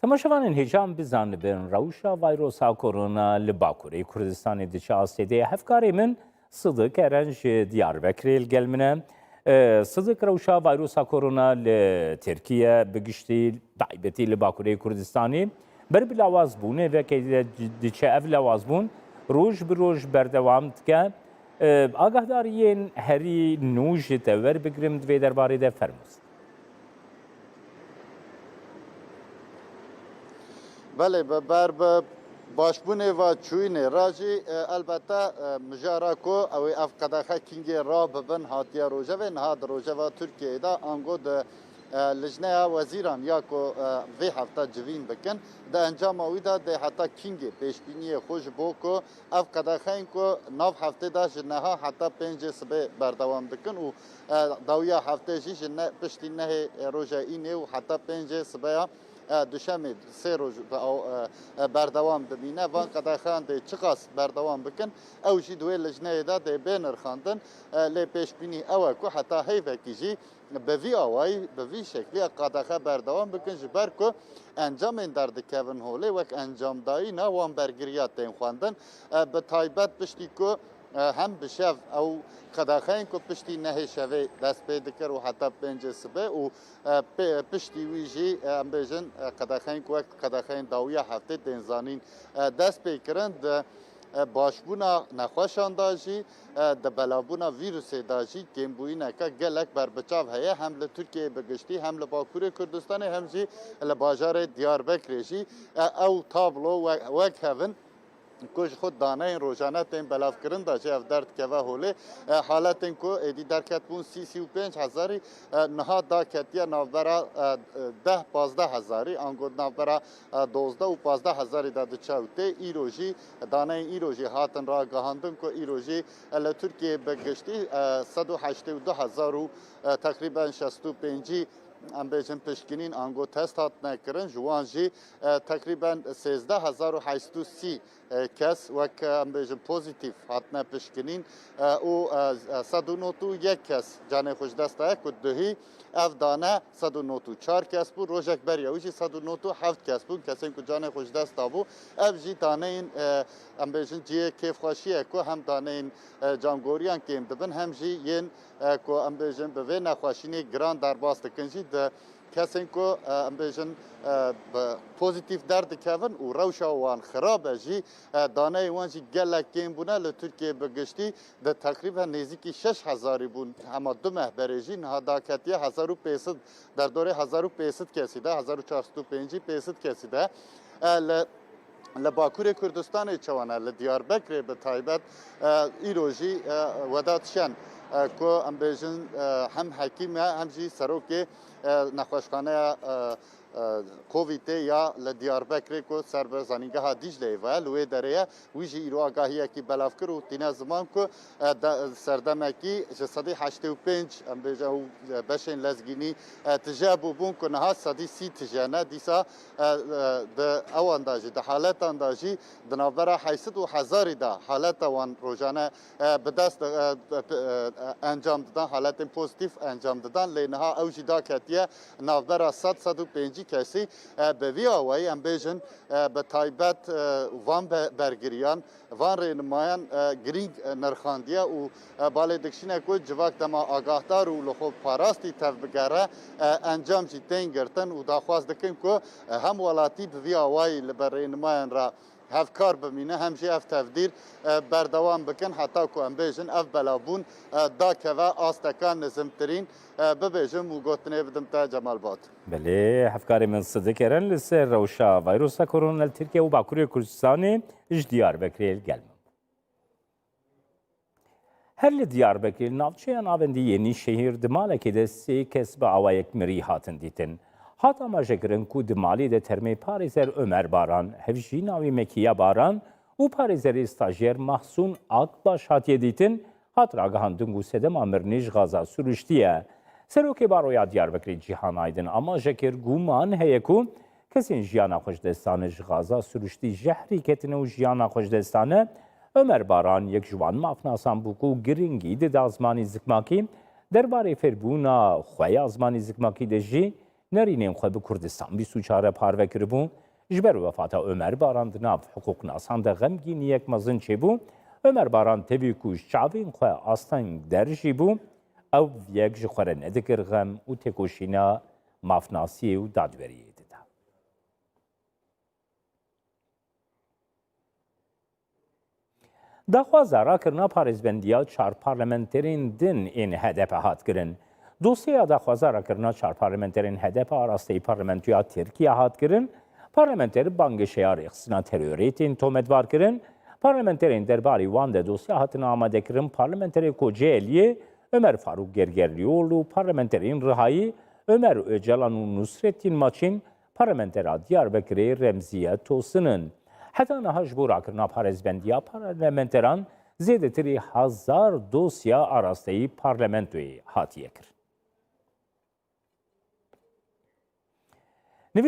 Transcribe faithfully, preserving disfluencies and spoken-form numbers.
Temaşevanên hêja em bizanibin, rewşa vayrosa korona li Bakurê Kurdistanê diçe astê de. Hevkarê min Sidik Eren ji Diyarbekirê li gel min e. E, Sidik, rewşa vayrosa korona li Tirkiye bi giştî, taybetî li Bakurê Kurdistanê, ber bi lawazbûnê veke diçe. Ev lawazbûn roj bi roj berdewam dike. E, agahdariyên herî nû ji te werbigirim di vê derbarê de, fermû. Belê, bi ber bi başbûnê ve çûyînê re jî, e, elbette, e, mijara ku ew ê ev qedexe kîngê rabibin hatiye rojevê, niha di rojeva Tirkiyeyê de ango di, e, lijneya wezîran ya ku, e, vê hefte civîn bikin, di encama wî de dê heta kîngê pêşbîniyê xwe ji bo ku ev qedexeyên ku nav heftê de ji neha heta pêncê sibê berdewam dikin û, e, dawiya heftê jî ji ne, piştî nehê, e, roja înê û heta pêncê sibeya, e, duşemê sê roj bi aw-, e, e, berdewam dimîne. Van qedexeyan dê çiqas berdewam bikin, ew jî di wê lijneyê de dê bê nirxandin. E, lê pêşbînî ew e ku heta heyvekî jî bi vî awayî, bi vî şeklî qedexe berdewam bikin, ji ber ku encamên derdikevin holê wek encamdayîna wan bergiriya tên xwendin. E, bi taybet piştî ku, e, hem bi şev ew qedexeyên ku piştî nehê şevê dest pê dikir û heta pêncê sibê û, e, pê-, piştî wî jî, e, em bêjin, e, qedexeyên ku wek qedexeyên dawiya heftê tên zanîn, e, dest pê kirin, di e, başbûna nexweşan de jî, e, di belavbûna vîrusê de jî kêmbûyîneke gelek berbiçav heye, hem li Tirkiyeyê bi giştî, hem li Bakurê Kurdistanê, hem jî li bajarê Diyarbekirê jî. E, ew tablo we-, wek hev in ku ji xwe daneyên rojane tên belavkirin de jî ev derdikeve holê. E, haletên ku êdî derketibûn sî, sî û pênc hezarî, e, niha daketiye navbera, e, deh, pazdeh hezarî, ango navbera e, dozdeh û pazdeh hezarî de diçe û tê. Îro jî, daneyên îro jî hatin ragihandin ku îro jî, e, li Tirkiyeyê bi giştî, e, sed û heştê û du hezar û, e, teqrîben şêst û pêncî, em bêjin, pişkinîn ango test hatine kirin. Ji wan jî, e, teqrîben sêzdeh hezar û heşt û sî, e, kes wek, e, em bêjin, pozîtîf hatine pişkinîn, e, û, e, sed û nod û yek kes canê xwe ji dest daye ku duhî ev dane sed û nod û çar kes bû, rojek beriya wî jî sed û nod û heft kes bûn, kesên ku canê xwe ji dest dabû. Ev jî daneyên, e, em bêjin, cihê kêfxweşiyê ku hem daneyên, e, cangoriyan kêm dibin, hem jî yên, e, ku em bêjin bi vê nexweşînê giran derbas dikin jî di kesên ku, e, em bêjin, e, bi pozîtîf derdikevin û rewşa wan xirab e jî, e, daneyên wan jî gelek kêm bûne. Li Tirkiyeyê bi giştî di teqrîben nêzîkî şeş hezarî bûn, hema du meh berê jî niha daketiye hezar û pênc sed, derdorê hezar û pênc sed kesî de, hezar û çar sed û pêncî, pênc sed kesî de. E, li, li Bakurê Kurdistanê çawan e, li Diyarbekirê bi taybet, e, îro jî, e, Vedat Şen, e, ku em bêjin, e, hem hekîm e, hem jî serokê, e, nexweşxaneya, e, e, Covidê ya li Diyarbekirê ku ser bi zanîngeha Dîcleyê ve ye, li wê derê ye. Wî jî îro agahiyekî belav kir û tîne ziman ku, e, de, serdemekî ji sedî heştê û pênc, em bêje, ew, e, beşên lezgînî, e, tije bûbûn ku niha sedî sî tije ne. Dîsa, e, e, di ewan de jî, di haletan de jî di navbera heyşt sed û hezarî de haleta wan rojane, e, bi dest, e, e, e, encam didan, haletên pozîtîf encam didan. Lê niha ew jî daketiye navbera sed, sed û pêncî kesî. E, bi vî awayî em bêjin, e, bi taybet, e, van be-, bergiriyan, van rênimayan, e, girîng, e, nirxandiye û, e, balê dikişîne ku civak dema agahdar û li xwe parastî tevbigere, e, encam jî tên girtin û daxwaz dikin ku, e, hem welatî bi vî awayî li ber rênimayan re hevkar bimîne, hem jî ev tevdîr, e, berdewam bikin, heta ku em bêjin ev belavbûn, e, dakeve asteka nizimtirîn, e, bibêjim û gotinê bidim te, Cemal Batur. Belê, hevkarê min Sidik Eren li ser rewşa vayrosa korona li Tirkiye û Bakurê Kurdistanê ji Diyarbekirê li gel min bû. Her li Diyarbekirê, li navçeya navendî Yenîşehîr, di malekê de sê kes bi awayek mirî hatin dîtin. Hat amajekirin ku di malê de termê parêzer Ömer Baran, hevjîna wî Mekiya Baran û parêzerê stajyer Mahsûn Akbaş hatiye dîtin, hat ragihandin ku sedema mirinê ji gaza siruştî ye. Serokê Baroya Diyarbekirê Cîhan Aydin amaje kir, guman heye ku kesên jiyana xwe ji dest dane ji gaza siruştî jehrî ketine û jiyana xwe ji dest dane. Ömer Baran yek ji wan mafnasan bû ku giringî dida zimanê zikmakî, derbarê fêrbûna xwe ya zimanê zikmakî de jî nerînên xwe bi Kurdistan bîst û çar re parve kiribû. Ji ber wefata Ömer Baran di nav hiqûqnasan de xemgîniyek mezin çêbû. Ömer Baran tevî ku ji çavên xwe asteng derjî bû, ew yek ji xwe re nedikir xem û têkoşîna mafnasiyê û dadweriyê dida. Daxwaza rakirina parêzbendiya çar parlamenterên din ên H D P hat kirin. Dosyeya daxwaza rakirina çar parlamenterên H D P a rasteyî parlamentoya Tirkiye hat kirin. Parlamenter bangê şeya rêxistina terorê tên tometbar kirin. Parlamenterên derbarî wan de dosya hatine amadekirin. Parlamenterê Kocaeliyê Ömer Faruk Gergerlioğlu, parlamenterên Rihayî Ömer Öcalan û Nusret Yilmaçîn, parlamentera Diyarbekirê Remziye Tosin in. Heta niha ji bo rakirina parêzbendiya parlamenteran zêdetirî hezar dosya arasteyî parlamentoyê hatiye kirin.